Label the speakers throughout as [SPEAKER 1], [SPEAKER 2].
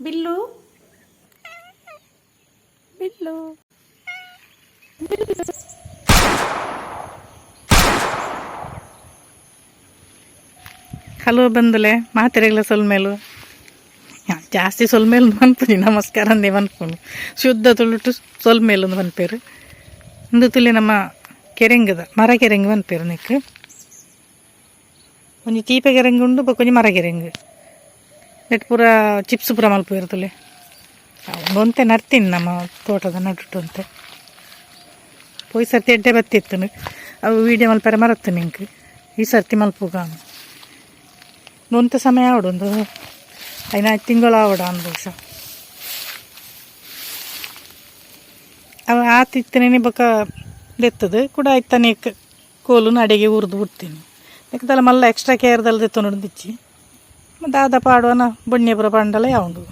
[SPEAKER 1] Bill bill hello ಬಂದಲೆ ಮಾತೆರೆಗ್ಲ ಸೊಲ್ಮೇಲು ಜಾಸ್ತಿ ಸೊಲ್ಮೇಲು ಮನ್ಪುನಿ ನಮಸ್ಕಾರ ಅಂದೇ ಮನ್ಪುನು ಶುದ್ಧ ತುಳುಟು ಸೊಲ್ಮೇಲು ಮನ್ಪೇರು. ಇಂದು ತುಲೆ ನಮ್ಮ ಕೆರೆಂಗದ ಮರ ಕೆರೆಂಗ್ ಮನ್ಪೇರು. ನೆಕ್ ಒಂಜಿ ಚೀಪೆ ಕೆರೆಂಗ್ ಉಂಡು, ಬೊಕ್ಕ ಒಂಜಿ ಮರ ಕೆರೆಂಗ್. ನೆಟ್ ಪೂರ ಚಿಪ್ಸ್ ಪೂರ ಮಲ್ಪುವೆರ್ ತುಲೆ. ಒಂತೆ ನಡ್ತೀನಿ ನಮ್ಮ ತೋಟದ ನಡುಟು ಅಂತೆ. ಪೋಯಿ ಸರ್ತಿ ಎಡ್ಡೆ ಬತ್ತಿತ್ತನು, ಅವು ವೀಡಿಯೋ ಮಲ್ಪರೆ ಮರತ್ತು ನಿಂಕ್. ಈ ಸರ್ತಿ ಮಲ್ಪುಗ ಒಂತೆ ಸಮಯ ಆವಡು, ಒಂದು 5 ತಿಂಗಳು ಆವಡ ಬಹುಶಃ. ಅವ ಆತಿತ್ತನೇ ಬೊಕ್ಕ ದೆತ್ತದು ಕೂಡ ಆಯ್ತಾನೆ. ಕೋಲುನ ಅಡಿಗೆ ಹುರಿದು ಬಿಡ್ತೀನಿ. ಯಾಕಂದ್ರೆ ಮಲ್ಲ ಎಕ್ಸ್ಟ್ರಾ ಕೇರ್ದಲ್ಲಿ ದೆತ್ತೊಂಡು ದಿಚ್ಚಿ ದಾದ ಪಾಡುವನ ಬೊಣ್ಯ ಪೂರ ಪಂಡಲ ಯಾವುಂಡು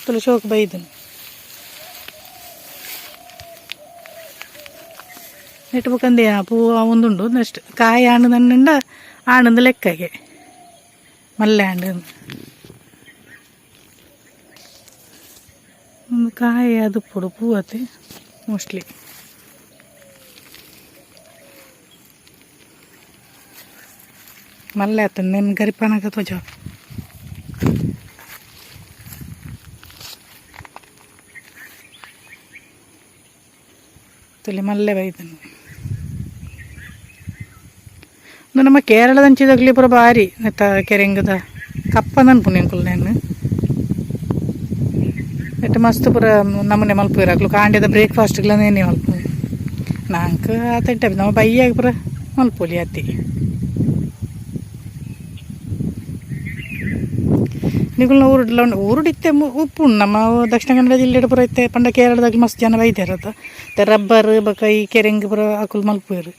[SPEAKER 1] ತುಳು ಶೋಕ್ ಬೈದನು. ನೆಟ್ ಬೊಕಂದೆ ಪೂ ಒಂದುಂಡು. ನೆಕ್ಸ್ಟ್ ಕಾಯಿ ಆಂಡು ನನ್ನಿಂಡ ಆಣಂದು ಲೆಕ್ಕಗೆ ಮಲ್ಲೆ ಆಂಡು. ಒಂದು ಕಾಯಿ ಅದು ಪೊಡು ಪೂ ಅತ್ತೆ ಮೋಸ್ಟ್ಲಿ. ಮಲ್ಲೆ ಆತ ನೆನ್ ಗರಿಪಾನಾಗ ತೋಜ ತುಲಿ ಮಲ್ಲೆ ಬೈದನು. ಇದು ನಮ್ಮ ಕೇರಳದಂಚಿದಾಗಲಿ ಪೂರ ಬಾರಿ ನೆತ್ತ ಕೆರೆಂಗದ ಕಪ್ಪ ನನ್ಪುನಿ ಅಂಕುಲ್. ನೇನು ನೆಟ್ ಮಸ್ತ್ ಪೂರ ನಮೂನೆ ಮಲ್ಪುವೆರ್ ಅಕ್ಲು. ಕಾಂಡೆದ ಬ್ರೇಕ್ಫಾಸ್ಟ್ಗ್ಲ ನೇನೆ ಮಲ್ಪು. ನಾಂಕ್ ಆತ ನಮ್ಮ ಬೈಯಾಗ ಪೂರ ಮಲ್ಪೊಲಿ ಅತ್ತಿ. ನಿಗುಲ್ನ ಊರುಡ್ಲ ಊರುಡು ಇತ್ತೆ ಉಪ್ಪುಂಡು. ನಮ್ಮ ದಕ್ಷಿಣ ಕನ್ನಡ ಜಿಲ್ಲೆಡ್ ಪೂರ ಇತ್ತೆ ಪಂಡ ಕೇರಳದಾಗ ಮಸ್ತ್ ಜನ ಬೈದೆರ್ ಅತ್ತ. ರಬ್ಬರ್ ಬೊಕ ಈ ಕೆರೆಂಗ್ ಪೂರ ಅಕುಲು ಮಲ್ಪುವೆರ್.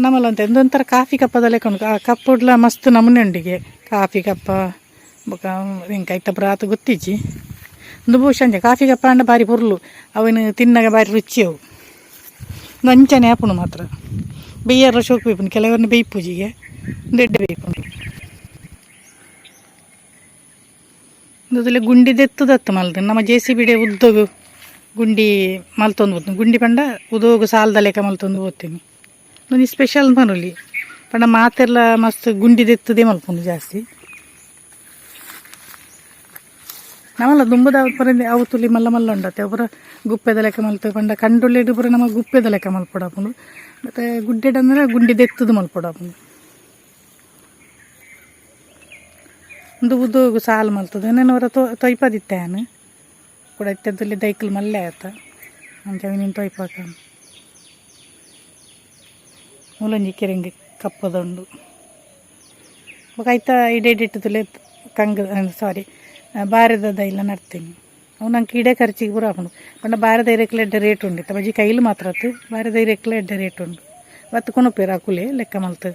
[SPEAKER 1] ನಮ್ಮಲ್ಲ ಅಂತ ಒಂಥರ ಕಾಫಿ ಕಪ್ಪದ ಲೆಕ್ಕ ಉಂಡು. ಆ ಕಪ್ಪುಡ್ಲ ಮಸ್ತ್ ನಮೂನೆ ಉಂಡಿಗೆ ಕಾಫಿ ಕಪ್ಪ ಬೊಕ ಎಂಕ್ ಐತ ಪೂರ ಆತ್ ಗೊತ್ತಿಜ್ಜಿ. ಉಂದು ಬಹುಶಃ ಅಂಚ. ಕಾಫಿ ಕಪ್ಪ ಆಂಡ ಬಾರಿ ಪೊರ್ಲು, ಅವೆನ್ ತಿನ್ನಗ ಬಾರಿ ರುಚಿ ಅವು. ಉಂದು ಅಂಚನೆ ಆಪುಂಡು ಮಾತ್ರ. ಬೆಯ್ಯರ ಶೋಕು ಬೇಪುಂಡು, ಕೆಲವರ್ನ ಬೇಯ್ಪುಜಿಗೆ. ಉಂದು ಎಡ್ಡೆ ಬೇಯ್ಪುಂಡು. ಉಂದು ಗುಂಡಿ ದೆತ್ತುದತ್ತು ಮಲ್ದು ನಮ್ಮ ಜೆ ಸಿ ಬಿಡೆ ಉದ್ದಗು ಗುಂಡಿ ಮಲ್ತೊಂದು ಪೋತೀನಿ. ಗುಂಡಿ ಪಂಡ ಉದೋಗು ಸಾಲ್ದ ಲೆಕ್ಕ ಮಲ್ತೊಂದು ಪೋತೀನಿ. ಒಂಜಿ ಸ್ಪೆಷಲ್ ಮನೊಲಿ ಪಂಡ ಮಾತೆರ್ಲ ಮಸ್ತ್ ಗುಂಡಿ ದೆತ್ತದೇ ಮಲ್ಪುಂಡು ಜಾಸ್ತಿ. ನಮಲ್ಲ ದುಂಬುದ ಪೂರ ಅವು ತುಲಿ ಮಲ್ಲ ಮಲ್ಲ ಉಂಡತ್ತೆ. ಅವು ಪೂರ ಗುಪ್ಪೆದ ಲೆಕ್ಕ ಮಲ್ತು ಪಂಡ ಕಂಡೊಳ್ಳಿಡ್ ಪೂರ ನಮ್ಮ ಗುಪ್ಪೆದ ಲೆಕ್ಕ ಮಲ್ಪೊಡಾಪುಂಡು. ಮತ್ತು ಗುಡ್ಡೆಡ್ ಅಂದ್ರೆ ಗುಂಡಿ ದೆತ್ತದು ಮಲ್ಪೊಡಾಪುಂಡು. ಉಂದು ಉದ್ದೋಗು ಸಾಲು ಮಲ್ತದೆ. ನೆನ ಹೊರ ತೊಯ್ಪದಿತ್ತೆ ಯಾನ್ ಕೂಡ. ಇತ್ತೆದಲ್ಲಿ ದೈಕ್ಲು ಮಲ್ಲೆ ಆತ, ಅಂಚ ನೀನು ತೊಯ್ಪಾಕ. ಮೂಲೊಂಜಿ ಕೆರೆಂಗ್ ಕಪ್ಪದ ಉಂಡು. ಬೊಕ ಐತ ಇಡೆಡಿಟ್ಟುದುಲೆ ಕಂಗ್, ಸಾರಿ, ಬಾರೆದ ದೈಲ ನಡ್ತೀನಿ. ಅವು ನಂಗೆ ಇಡೆ ಖರ್ಚಿಗೆ ಪೂರ ಆಪುಂಡು. ಪಂಡ ಬಾರೆದ ಇರೆಕ್ಲ ಎಡ್ಡೆ ರೇಟ್ ಉಂಡು. ಇತ್ತ ಬಜಿ ಕೈಲು ಮಾತ್ರ ಅತ್ತು, ಬಾರೆದ ಇರೆಕ್ಲ ಎಡ್ಡೆ ರೇಟ್ ಉಂಡು. ಬತ್ತು ಕೊನೊಪೆರ್ ಅಕುಲೆ ಲೆಕ್ಕ ಮಲ್ತ್.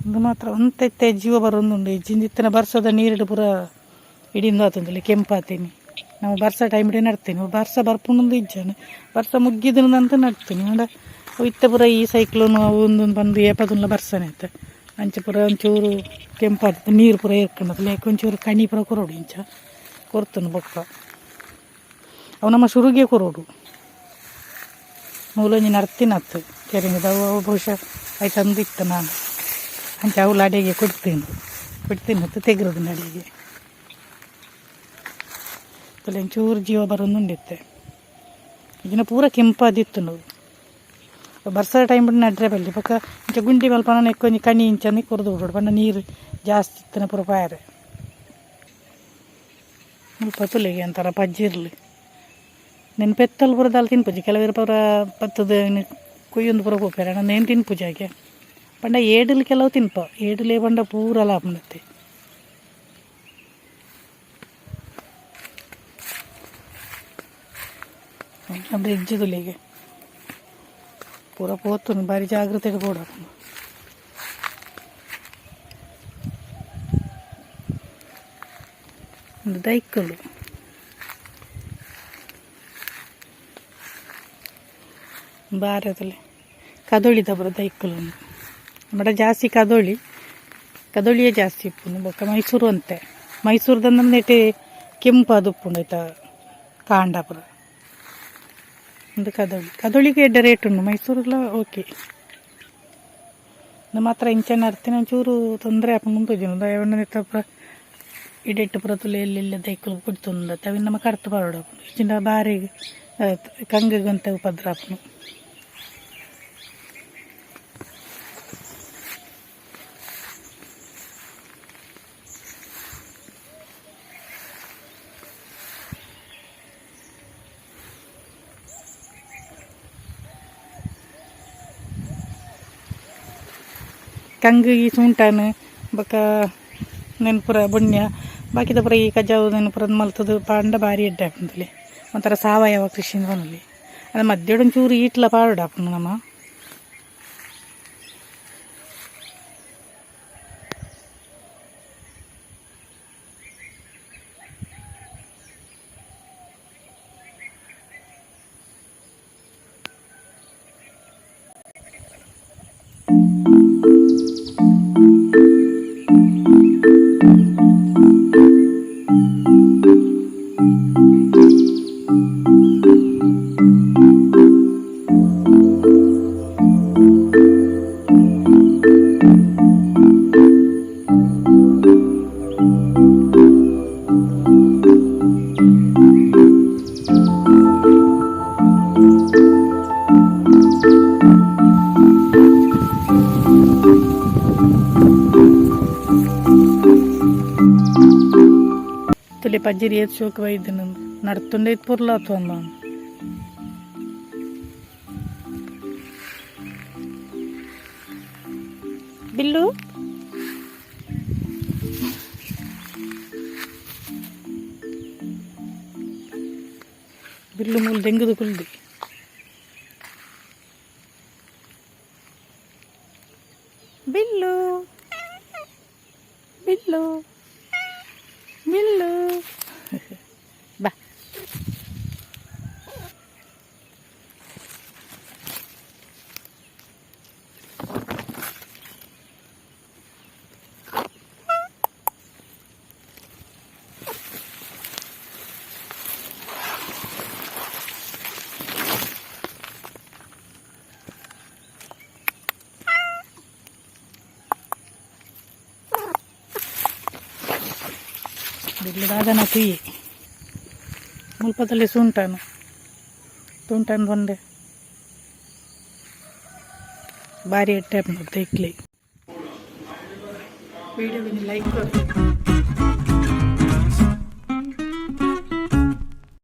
[SPEAKER 1] ಉಂದು ಮಾತ್ರ ಒಂತೆ ಇತ್ತೆ ಜೀವ ಬರೊಂದುಂಡು. ಇಜ್ಜಿಂದ ಇತ್ತಿನ ಬರ್ಸದ ನೀರುಡು ಪೂರ ಇಡಿಂದು ಆತುಂದುಲ್ಲೆ, ಕೆಂಪಾತೀನಿ. ನಾವು ಬರ್ಸ ಟೈಮ್ ನಡ್ತೀನಿ. ಬರ್ಸ ಬರ್ಪುಂಡು ಇಜ್ಜಾನ, ಬರ್ಸ ಮುಗ್ಗಿದನಂತ ನಡ್ತೀನಿ. ಅಂಡ ಅವು ಇತ್ತೆ ಪೂರ ಈ ಸೈಕ್ಲೋನು ಅವು ಒಂದೊಂದು ಬಂದು ಏಪದುಲ್ಲ ಬರ್ಸನೆ ಆಯ್ತು. ಅಂಚ ಪೂರ ಒಂಚೂರು ಕೆಂಪಾದ ನೀರು ಪೂರ ಏರ್ಕೊಂಡದಲ್ಲ. ಯಾಕೆ ಒಂಚೂರು ಕಣಿ ಪೂರ ಕೊರೋಡು. ಇಂಚ ಕೊರ್ತನು ಬೊಕ್ಕ ಅವು ನಮ್ಮ ಶುರುಗೆ ಕೊರೋಡು. ಮೂಲೊಂಜಿ ನಡ್ತಿನತ್ತು ಕೆರೆಂಗದ. ಅವು ಬಹುಶಃ ಆಯ್ತು ಅಂದಿತ್ತು ನಾನು. ಅಂಚ ಅವು ಅಡಿಗೆ ಕೊಡ್ತೀನಿ ಕೊಡ್ತೀನಿ ಮತ್ತು ತೆಗ್ರದು ಅಡಿಗೆ. ಒಂಚೂರು ಜೀವ ಬರೋದುಂಡಿತ್ತೆ. ಇದನ್ನ ಪೂರ ಕೆಂಪಾದಿತ್ತು. ನಾವು ಬರ್ಸದ ಟೈಮ್ ನಡ್ರೆ ಬಲ್ಲಿ ಬೊಕ ಇಂಚ ಗುಂಡಿ ಮಲ್ಪನ ನೆಕ್ಕೊಂಜಿ ಕಣಿ ಇಂಚನೆ ಕೊರ್ದು ಬಿಡೋಡು. ಪಂಡ ನೀರು ಜಾಸ್ತಿ ಇತ್ತನ ಪೂರ ಪಾಯರೆ. ಮುಲ್ಪ ತುಲೆಗೆ ಅಂತಾರ ಪಜ್ಜಿರ್ಲಿ ನೆನ್ ಪೆತ್ತಲ್ ಪೂರ ದಾಲ್ ತಿನ್ಪುಜಿ. ಕೆಲವರು ಪೂರ ಪತ್ತದ ಕೊಯ್ಯೊಂದು ಪೂರ ಪೋಪೆರ್. ನೇನು ತಿನ್ಪುಜಿ ಹಾಗೆ. ಪಂಡ ಏಡಲ್ ಕೆಲವು ತಿನ್ಪ, ಏಡಲೇ ಪಂಡ ಪೂರ ಲಾಪುಂಡತ್ತೆ. ಬ್ರಿಡ್ಜ್ ತುಲೆಗೆ ಪೂರ ಪೋತುನು. ಬಾರಿ ಜಾಗ್ರತೆಡ್ ಬೋಡಾಪುಂಡು. ಉಂದು ದೈಕುಲು ಬಾರದಲೆ ಕದೊಳಿದ ಪೂರ ದೈಕುಲು. ನಮ್ಮಡ ಜಾಸ್ತಿ ಕದೊಳಿ. ಕದೊಳಿಯೇ ಜಾಸ್ತಿ ಇಪ್ಪುನು ಬೊಕ್ಕ ಮೈಸೂರು ಅಂತೆ. ಮೈಸೂರುದ ನೆಟೆ ಕೆಂಪಾದ್ ಉಪ್ಪುಂಡು ಐತ ಕಾಂಡ ಪೂರ. ಉಂದು ಕದೊಳಿ. ಕದೊಳಿಗೆ ಎಡ್ಡೆ ರೇಟ್ ಉಂಡು, ಮೈಸೂರುಲ ಓಕೆ. ಉಂದು ಮಾತ್ರ ಇಂಚನ ಅರ್ತಿನ ಒಂಚೂರು ತೊಂದರೆ ಆಪುಂಡು ತೋಜುಂಡು. ದಾಯೆ ಪಂಡ ನೆತ್ತ ಪೂರ ಇಡೆಟ್ ಪೂರ ತೂಲೆ ಎಲ್ಲೆಲ್ಲ ದೈಕುಲು ಪುಡ್ತೊಂದುಲ್ಲ. ಅವೆನ್ ನಮ ಕಡ್ತ್ ಪಾಡೊಡು ಆಪುಂಡು. ಇಜ್ಜಿಂಡ ಬಾರೆಗ್ ಕಂಗಗ್ ಒಂತೆ ಉಪದ್ರ ಆಪುಂಡು. ಕಂಗ್ ಈ ಸೂಂಟಾನ್ ಬೊಕ ನೆನ್ ಪೂರ ಬೊಣ್ಯ ಬಾಕಿದ ಪೂರ ಈ ಕಜವು ನೆನ್ ಪೂರ ಮಲ್ತುದು ಪಾಂಡ ಬಾರಿ ಎಡ್ಡೆ ಆಪುಂಡು. ಒಂಥರ ಸಾವಯವ ಕೃಷಿ ಪನೊಲಿ. ಅದ ಮಧ್ಯಡ್ ಒಂಚೂರು ಈಟ್ಲ ಪಾಡೊಡು ಆಪುಂಡು ನಮ. ತುಲೆ ಪಜ್ಜಿರಿ ಏತ್ ಶೋಕು ಬೈದಿನ ನಡ್ತುಂಡ ಇತ್ ಪೊರ್ಲಾತು ಅಂದ. ಬಿಲ್ಲು ಬಿಲ್ಲು ಮೂಲು ದೆಂಗುದು ಕುಲ್ದಿ. ಬಿಲ್ಲು ಬಿಲ್ಲು ಬಿಲ್ಲು ಬಾ. ಬಿಲ್ಲು ದಾದನ ತುಯ್ಯಿ. ಮುಲ್ಪದಲ್ಲಿ ಸೂಂಟಾನು ತೂಂಟಾನು ಬಂದೆ ಬಾರಿ ಎಡ್ಡೆ ಆಪುಂಡು ದೈಕ್ಲೆ. Video like ಕೊರ್ಲೆ.